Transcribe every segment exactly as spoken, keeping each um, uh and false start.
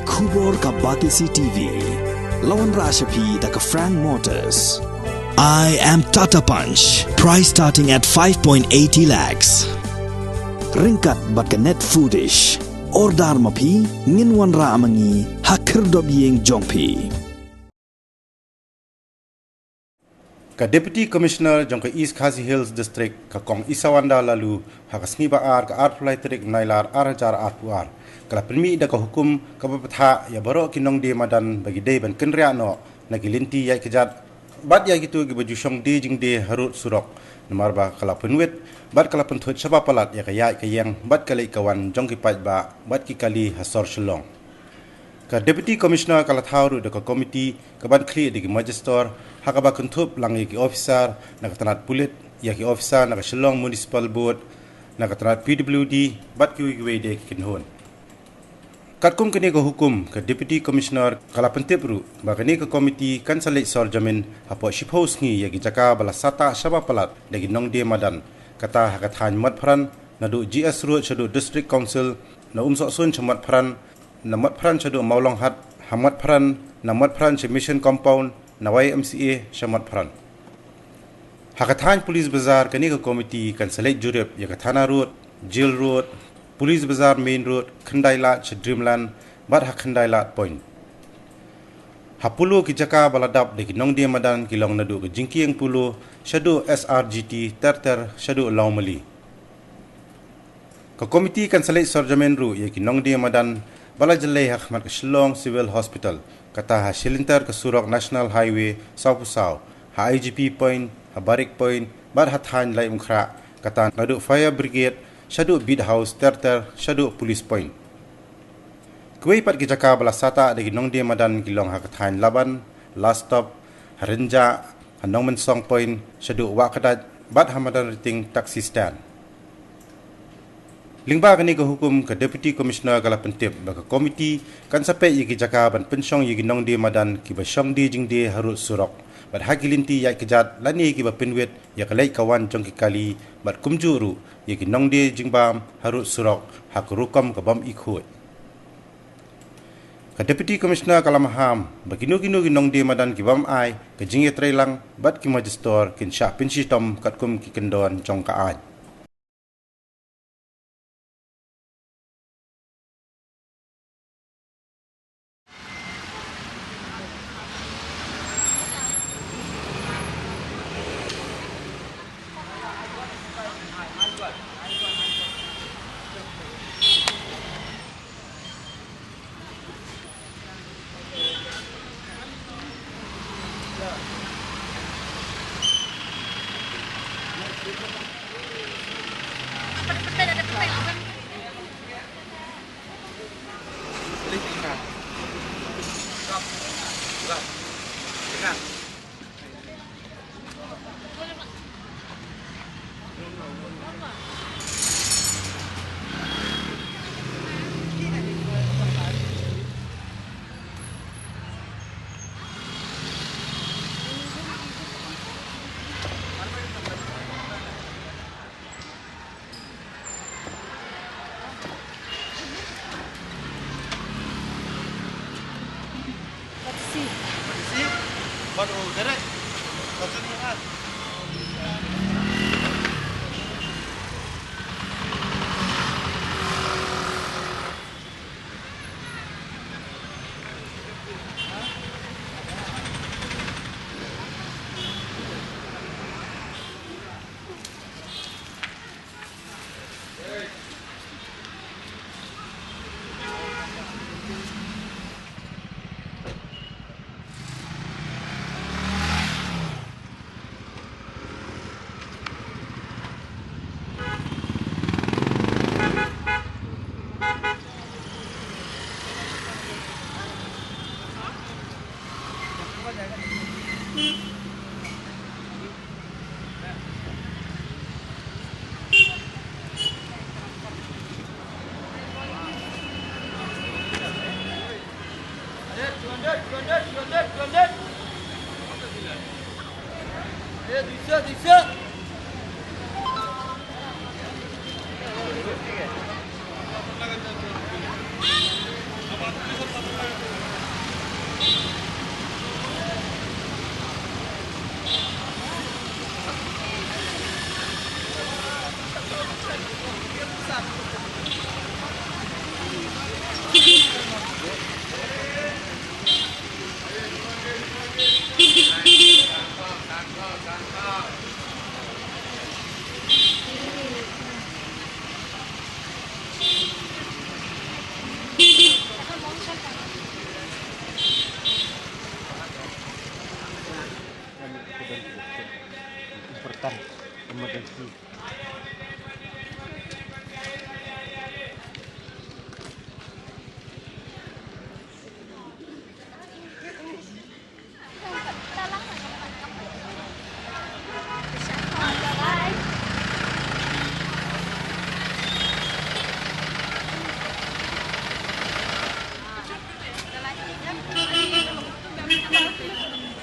Khubor ka Batesi T V. La wanrah sha phi da ka Frank Motors. I am Tata Punch. Price starting at five point eighty lakhs. Ryngkat bad ka Net Foodish. Order ma phi, ngin wanrah ma ngi ha khyrdop ïing jong phi. Ka Deputy Commissioner jong ka East Khasi Hills District, ka Kong Isawanda Laloo, ha ka sngi ba ar, ka arphew lai tarik Nailar ar hajar arphew ar, ka la pynmih da ka hukum kaba pathah ïa baroh ki nongdie madan ba ki dei ban kynriah noh na ki lynti ïaid kjat bad ïa kito kiba ju shong die jingdie harud surok, namar ba ka la pynwit bad ka la pynthut shaba palat ïa ka ïaid ka ïeng bad ka leit ka wan jong ki paidbah bad ki kali ha sor Shillong. Ka Deputy Commissioner ka la thaw ruh da ka komiti kaban khlieh da ki magistrate, ha kaba kynthup lang ïa ki officer na ka tnat pulit, ïa ki officer na ka Shillong Municipal Board, na ka tnat P W D, bad kiwei kiwei de ki kynhun. Katkum kane ka hukum, ka Deputy Commissioner ka la pyntip ruh ba kane ka komiti kan sa leit sor jamin hapoh shiphew sngi ïa ki jaka ba la sahtah shaba palat da ki nongdie madan, kata ha ka thaiñ Motphran, naduh G S Road shaduh District Council, na Umsohsun sha Motphran, na Motphran shaduh Mawlonghat, ha Motphran, na Motphran sha Mission Compound, na Y M C A sha Motphran. Ha ka thaiñ Police Bazar, kane ka komiti kan sa leit jurip ïa ka Thana Road, Jail Road, Police Bazar Main Road, Khyndai Lad sha Dreamland, bad ha Khyndai Lad Point. Ha polo ki jaka ba la dap da ki nongdie madan ki long naduh ka Jingkieng Polo shaduh S R G T ter ter shaduh Lawmali. Ka komiti kan sa leit sor jamin ruh ïa ki nongdie madan ba la jlei ha khmat ka Shillong Civil Hospital, kata ha shilynter ka surok National Highway sawphew saw, ha I G P Point, ha Barik Point, bad ha thaiñ Laitumkhrah, kata naduh Fire Brigade shaduh Beat House ter ter shaduh Police Point. Kiwei pat ki jaka ba la sahtah da ki nongdie madan ki long ha ka thaiñ Laban, Last Stop, ha Rynjah, ha Nongmynsong Point shaduh Wahkdait, bad ha Madanriting Taxi Stand. Lyngba kane ka hukum, ka Deputy Commissioner ka la pyntip ba ka komiti kan sa peit ïa ki jaka ban pynshong ïa ki nongdie madan kiba shong die jingdie harud surok bad ha ki lynti ïaid kjat lane kiba pynwit ïa ka leit ka wan jong ki kali bad kumjuh ruh ïa ki nongdie jingbam harud surok ha ka rukom ka bym ikhuid. Ka Deputy Commissioner ka la maham ba kino kino ki nongdie madan ki bym ai ka jingïatreilang bad ki magistrate kin shah pynshitom katkum ki kyndon jong ka aiñ.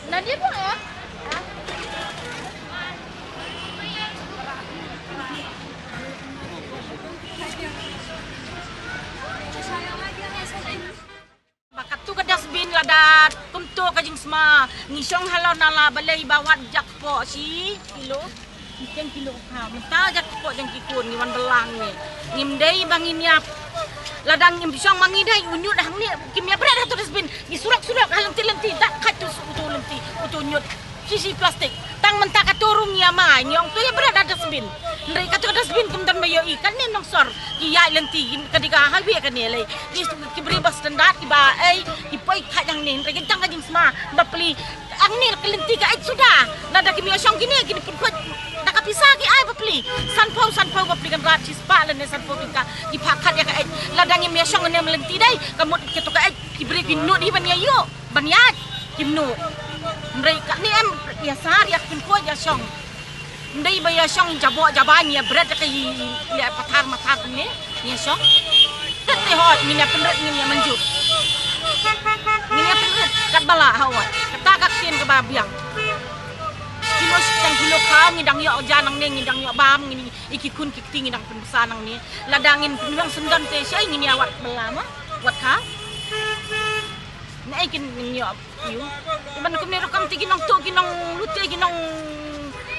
Nadia buat ya? Ba katto ka dustbin lada kumto ka jingsma, ngi shong halor nala balei ba wat jak kpoh shi kilo. Ngi keng kilo ka mynta jak kpoh jong ki khun ngi wan bylla ngi. Ngim dei ba ngin ïap. Lada ngim shong ma ngi dei u ñiut hangne kim ïa bret ha to dustbin. Ngi surok surok ha lynti lynti dak khat tu uto lynti uto ñiut. Sisi plastik. Tang mynta kato ruh ngi ïa mai, ngi ong to ïa bret ha dustbin. Hynrei kato ka dustbin kum don ba ïohi, kane nongsor ki ïaid lynti, ka dei ka highway kane lei. Ki, ki briew ba standard, kiba ei, ki poi kha jong ne, hynrei ka jong ka jingsma bapli. Hangne ka lynti ka eit suda. Lada kim ïa shong kine, kine pynpoi da ka pisa ki ai bapli. Sanphew, sanphew bapli kan rat, shispah lane sanphew tyngka. Ki phah khat ïa ka eit. Lada ngim ïa shong ne lynti dei, ka mut kato ka eit, ki briew ki nud hi ban ïa ïoh. Ban ïaid kim nu. Hynrei katne em ïa sar ïa pynkhoi ïa shong. Hynrei ba ïa shong jaboh jaba ngi ïa bret ka i ïa pathar mathar kumne ïa shong. Tet te hoi ngin ïa pynrit ngin ïa manjur. Ngin ïa pynrit kat ba lah ha oi. Kata ka ktien kaba biang. Kilo shiteng kilo khaw ngi dang ïoh ja nangne ngi dang ïoh bam ngi i ki khun ki kti ngi dang pynbsa nangne. Lada ngin pynbiang syndon te shei ngin ïa wat bela ma wat khaw. Naei kin ñiuh ïu. Iban kumne rukom te ki nongtuh ki nonglute ki nong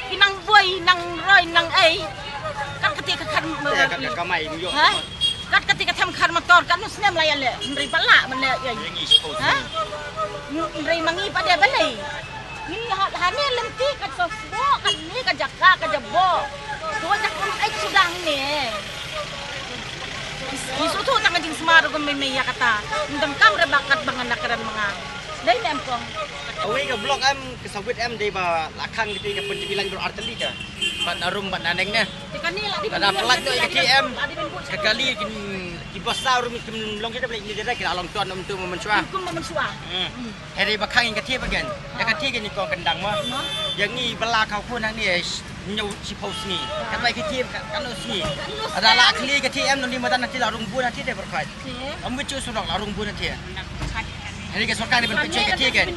ki nongboi nongroi nongei. Kat kate ka khar ma- Ka, ka, ka mai ñiuh. Ha? Kat kate ka them khar motor kat nu snem la ïaleh. Hynrei ba lah ban leh ïa. Ïa ngi shu. Ha? Hynrei ma ngi pat de balei. Ngi ha, hane lynti ka sosbo katne ka jaka ka jabo. To jak kum ai sudang ne. Ngi sngewthuh tang ka jingsma ruh kum mei mei ïa kata. Ym donkam re ba kat ba ngan na kren ma nga. Dei ne em kong. Kawei ka block em ka sawit em dei ba la khang kiti ka pynjah bilang bro artylli ka. Bad na rum bad na neng ne. Te kane la di. Bad na pynlait noh ïa kiti em. Ka kali kin ki basa rum kin long kita balik ni dei ki la long tuan ym tu ma mynshuwa. Kum ma mynshuwa. Hmm. Hynrei ba khang ïa kati ba gen. Ïa kati gen ni kong kendang ma. Ïa ngi ba la khaw khun hangne. Ñiew shiphew sngi. Katba ki tiep ka, katno sngi. Ada la khlieh ka tiep em nong di madan na ti la rung bun na ti de berkhot. Am wichu surok la rung bun na ti. Hari ka sorkar ni ban pynchoi ka tiep kan.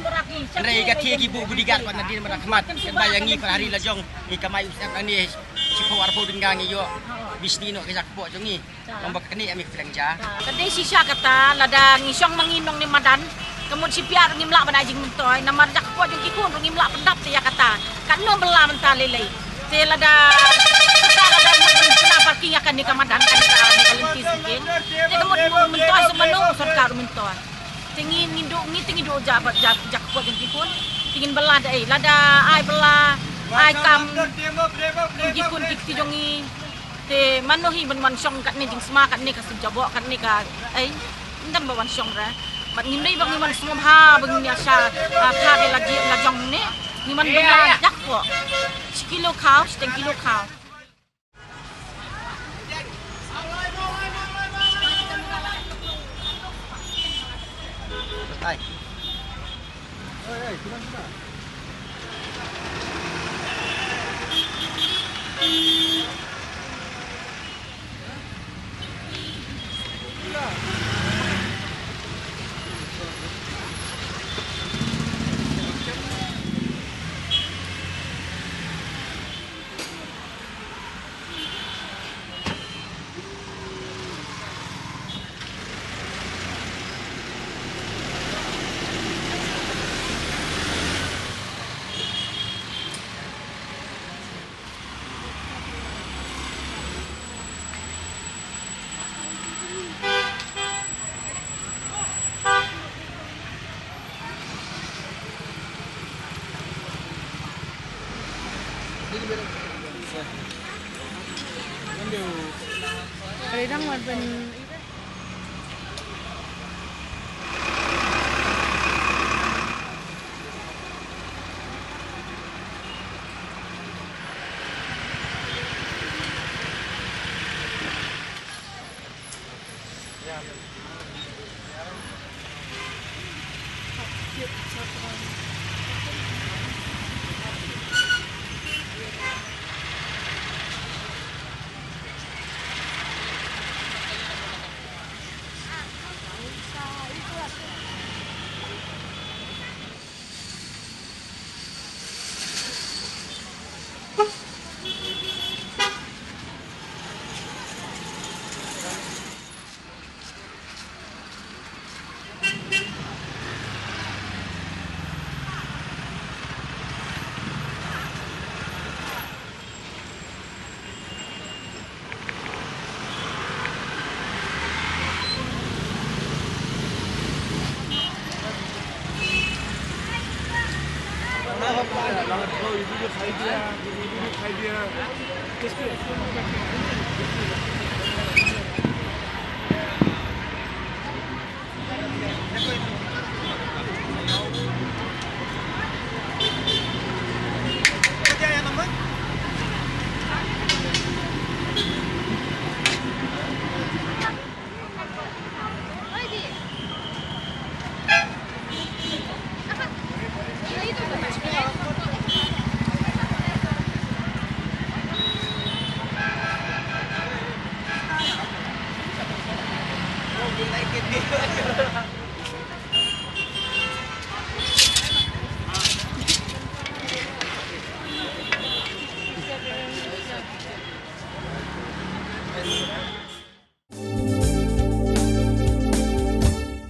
Hari ka tiep ki bu bodyguard pat na di madan khmat. Katba ïa ngi pat hari la jong ngi kamai usap ani shiphew arphew ding ngi ïoh. Bisni no ka jak po jong ngi. Long ba kane em i pyrshang ja. Ka dei shisha kata lada ngi shong ma ngi nong ne madan. Ka mut shi piat ruh ngim lah ban ai jingmyntoi namar jak kpoh jong ki khun ruh ngim lah pyndap te ïa kata. Katno bylla mynta lei lei. Te lada kata lada mut ban kena parking ïa kane ka madan kane ka lynti sngewthuh. Te ka mut myntoi sa mano sorkar ruh myntoi. Te ngi ngi duh ngi te ngi duh ja ba ja jak kpoh jong ki khun. Te ngin bylla da ei lada ai bylla ai kam ki khun ki kti jong ngi. Te mano hi ban wan shong katne jingsma katne ka suk jabok katne ka ei. Ym don ba wan shong re. Bad ngim dei ba ngi wan sngewbha ba ngin ïa sha ha pha de la ji la jong ne. Ngi wan bylla jak kpoh. Shi kilo khaw, shiteng kilo khaw.